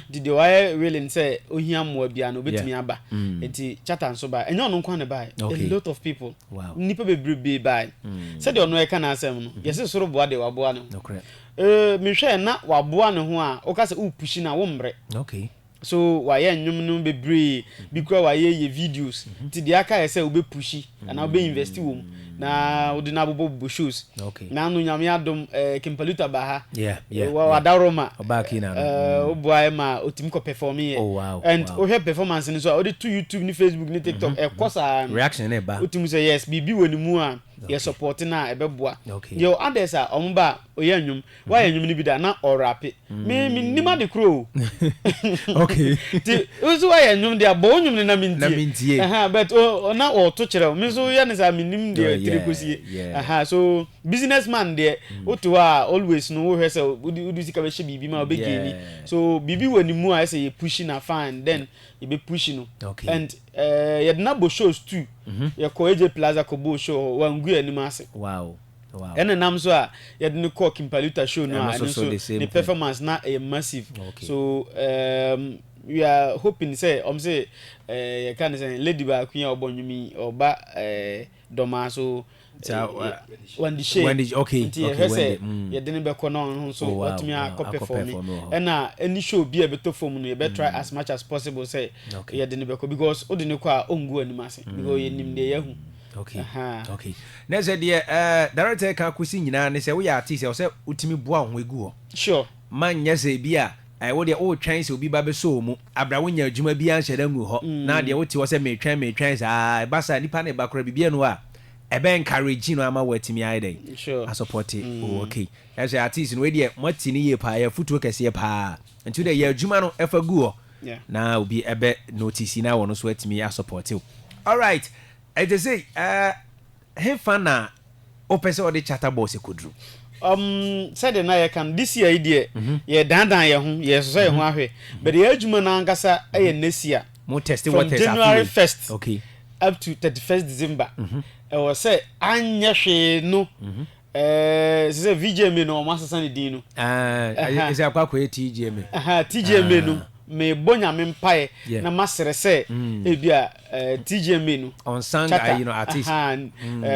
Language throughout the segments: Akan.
Nti deɛ wayɛ willing sɛ ohia mmoa biara no, obetumi aba. Nti Shatta nso bae. Ɛnyɛ ɔno nko ara na ɛbae. A lot of people. Nnipa bebrebe bae. Sɛdeɛ ɔno ɛka n'asɛm no, yɛse soro boa deɛ waboa ne ho. Mehwɛɛ na waboa ne ho a, woka sɛ worepushi no a, wommerɛ. So wayɛ nnwom no bebree, bi koraa wayɛ yɛ videos. Nti deɛ aka yɛ sɛ wobɛ pushi anaa wobɛ invest wɔ mu na wode no abobɔ bobɔ shows. Na ano Nyame adom Kimpaluta ba ha. Wadaworoma. Woboa yɛ ma otumi kɔ perform yɛ. And wohwɛ performance no so a, wode to YouTube ne Facebook ne TikTok, ɛkɔ saa no. Wotumi sɛ yes, biribi wɔ ne mu a yɛ support no a ɛbɛboa. Yɛwɔ others a wɔn ba a ɔyɛ nnwom, wayɛ nnwom no bi da na ɔrape. Me mennim ade korɔ o. Okay. Nti wo nso wayɛ nnwom deɛ a, bɔ wo nnwom no na mentie. Na mentie. Ɛha, but o, na ɔto kyerɛ wo. Me nso yɛ no saa, mennim deɛ tiri kɔsie. Ɛha, so business man deɛ, wote hɔ a always no wohwɛ sɛ wode sika bɛhyɛ biribi ma wobɛ gaini. So biribi wɔ ne mu a ɛsɛ yɛ pushi no a, fine, then yɛbɛ pushi no. And yɛde no abɔ shows too. Yɛkɔ AJ Plaza kɔbɔɔ show hɔ, wangu yɛn anim ase. Wow. Wow. Ɛna nam so a yɛde no kɔɔ Kimpaluta show no a Ɛno ɛno nso so nso the same ne thing. performance na ɛyɛ massive. Okay. So we are hoping sɛ ɔmo sɛ eh, yɛka ne sɛ lady baako yi a ɔbɔ nnwom yi ɔba eh, Dɔmaa so Saa, eh, Wendy Wendy Shay. Wendy, okay, Nti okay, yɛhwɛ sɛ Wendy, yɛde no bɛkɔ na ɔno nso Oh, wow, watumi wow, akɔ akɔ perform. perform wɔ hɔ. Ɛna any show bi a ɛbɛtɔ fam no yɛbɛ try as much as possible sɛ yɛde no bɛkɔ because wode no kɔ a ɔngu anim ase because yɛnim deɛ yɛahu. Okay, okay. Na sɛ deɛ director ka kɔsi nyinaa ne sɛ woyɛ artist ɛwɔ sɛ wotumi boa wo ho egu hɔ. Sure. Ma nyɛ sɛ ebi a wo deɛ wotwɛn sɛ obi ba bɛsɔ wo mu abira wonya adwuma bi anhyɛ da ngu hɔ na deɛ wote hɔ sɛ metwɛn metwɛn saa ɛba saa nipa no ba koraa biribi anu a ɛbɛ encourage no ama watumi ayɛ dɛn asupɔte. Oh, okay. Ɛsɛ artist no wei deɛ moati ne yie paa, ɛyɛ afutuo kɛseɛ paa. Nti wodeɛ yɛ adwuma no ɛfa gu hɔ na obi ɛbɛ notice na wɔn nso atumi asupɔte wo. Alright. Ɛte sei, eh, hefa na wopɛ sɛ wode Charter Boys kɔduru? Sɛdeɛ na yɛka no, this year yi deɛ, yɛdandan yɛn ho, yɛresosɔ yɛn ho ahwɛ. But yɛn adwuma no ankasa yɛ next year. Mo test From waters afe January wei. 1st up to 31st December, ɛwɔ sɛ anyɛ hwee no, ɛsɛ sɛ VGMA no wɔn asesa ne din no. Ah, ɛsɛ akɔ akɔyɛ TGMA. Aha, TGMA no, mebɔ Nyame mpaeɛ na masrɛ sɛ ebia TGMA no, Unsung Charter, ayi no, artist. Aha,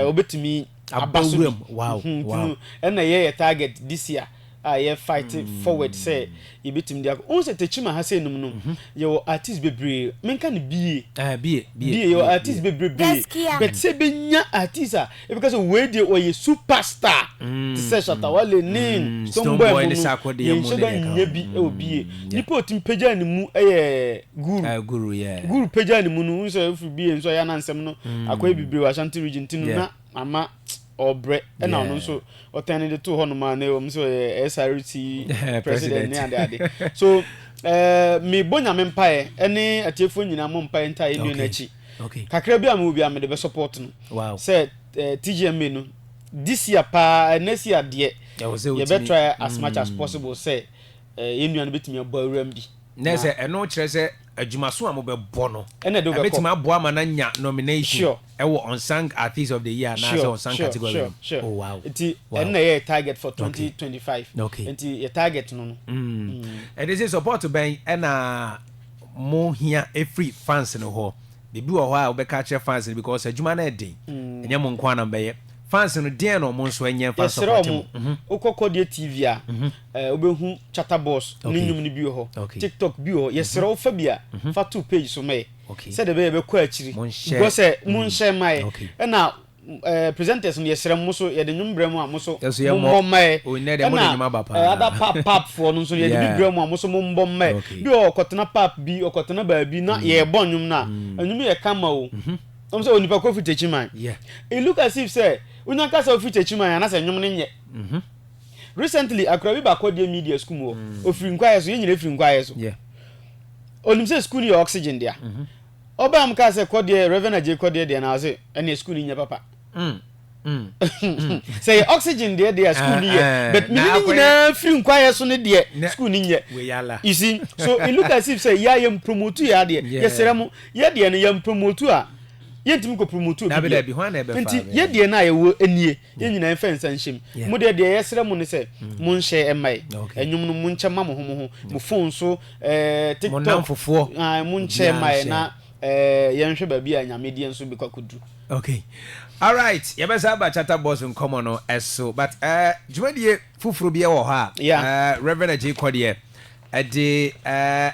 obetumi aba so bi. Nti no, ɛna ɛyɛ yɛ target this year a yɛ fight forward sɛ yɛbɛtumi de akɔ. Wohu sɛ Techiman ha sei nom no, yɛwɔ artist bebree, menka no bie. Eh, bie, bie, Bie, yɛwɔ bie, artist bie. bebrebe. Gaskiya. But sɛ bɛnya artist a, ebɛka sɛ wei deɛ ɔyɛ superstar te sɛ Shatta Wale ne Stone Stonebwoy Boy mu ne no, Sarkodie mu yɛnhyɛ ne da deɛ ɛka nnya ho. bi wɔ bie. Nipa a ɔtumi pagyaa ne mu yɛ Guru. Eh, Guru, yeah. Guru pagyaa ne mu no, wohu sɛ wofiri bie nso a ɛyɛ a na nsɛm no akɔyɛ bebree wɔ Ashanti region nti no na ama ɔbrɛ ɛna ɔno nso ɔtɛn no de too hɔnom a na ɛwɔ mu sɛ ɔyɛ SRT president ne ade ade. So mebɔ Nyame mpaeɛ ɛne atiefoɔ nyinaa mmɔ mpaeɛ ntaa yɛn nua no akyi. Kakra bi a mewɔ biara mede bɛ support no. Sɛ TGMA no this year paa next year deɛ yɛbɛ try as much as possible sɛ yɛn nua no bɛtumi abɔ awuram bi. Na sɛ ɛno kyerɛ sɛ adwumaso a mobɛbɔ no Ɛna ɛde wobɛkɔ. ɛbɛtumi aboa ma no anya nomination Sure. ɛwɔ Unsung Artist of the Year anaasɛ Sure, Unsung sure, category sure, no. sure. Oh wow. Nti Wow. ɛno na ɛyɛ yɛ target for 2025. Okay. Nti yɛ target no no. Ɛde sɛ support bɛn ɛna mo hia ɛfiri fans no hɔ? Biribi wɔ hɔ a wobɛka akyerɛ fans no because adwuma no ɛden. Ɛnyɛ mo nko ara na mobɛyɛ. Fans no deɛn na ɔmo nso ɛnyɛ mfa Yɛsrɛ support ɔmo, mo? wokɔ Kɔdeɛ TV a, wobɛhu Chatter Boss ne nnwom no bi wɔ hɔ, TikTok bi wɔ hɔ. Yɛsrɛ wo fa bi a, fa to page so ma yɛ sɛdeɛ ɛbɛyɛ yɛbɛkɔ akyiri. Because sɛ monhyɛ mma yɛ. Ɛna presenters no yɛsrɛ mo, mo nso yɛde nnwom brɛ mo a, mo nso mommɔ mma yɛ. Ɛna other pap pap foɔ no nso yɛde bi brɛ mo a, mo nso mommɔ mma yɛ. Bi wɔ hɔ ɔkɔtena pap bi, ɔkɔtena baabi na yɛrebɔ nnwom no a, nnwom yɛ kama o. Wɔn sɛ onipa kɔ firi Techiman. It look as if sɛ wonya ka sɛ wofiri Techiman anaasɛ nnwom no nyɛ. Recently akora bi ba Kɔdeɛ Media school mu hɔ. Ofiri Nkwaeɛ so, yɛn nyinaa firi Nkwaeɛ so. Onim sɛ school no yɛ oxygen dea. Ɔbaa mu kaa sɛ Kɔdeɛ, Reverend Adjei Kɔdeɛ deɛ na ɔse ɛneɛ school no nyɛ papa. Sɛ yɛ oxygen deɛ deɛ a school no yɛ. But mene ne nyinaa firi Nkwaeɛ so no deɛ school no nyɛ. You see, so it look as if sɛ yɛ a yɛn promote yɛ adeɛ. Yɛsrɛ mo, yɛ deɛ no yɛn promote a. Yɛntumi nkɔ promote obi Dabi bio. dabi, hwan na ɛbɛfa Nti me? yɛ deɛ no a yɛwɔ nie, yɛn nyinaa yɛmfa yɛn nsa nhyɛ mu. Mo deɛ deɛ yɛsrɛ mo ne sɛ monhyɛ mma yɛ. Ɛnwom no monkyɛ mma mo ho mo ho, mo phone so, Mo TikTok, nnamfofoɔ, ae, monkyɛ obiara mma yɛ nhyɛ. na eh, yɛnhwɛ baabi a Nyame deɛ nso bɛkɔ akɔduru. Okay. Alright, yɛbɛsan aba Charter Boss nkɔmmɔ no so, but eh, dwumadie foforɔ bi wɔ hɔ a, eh, Reverend Agyei Kɔdeɛ de eh,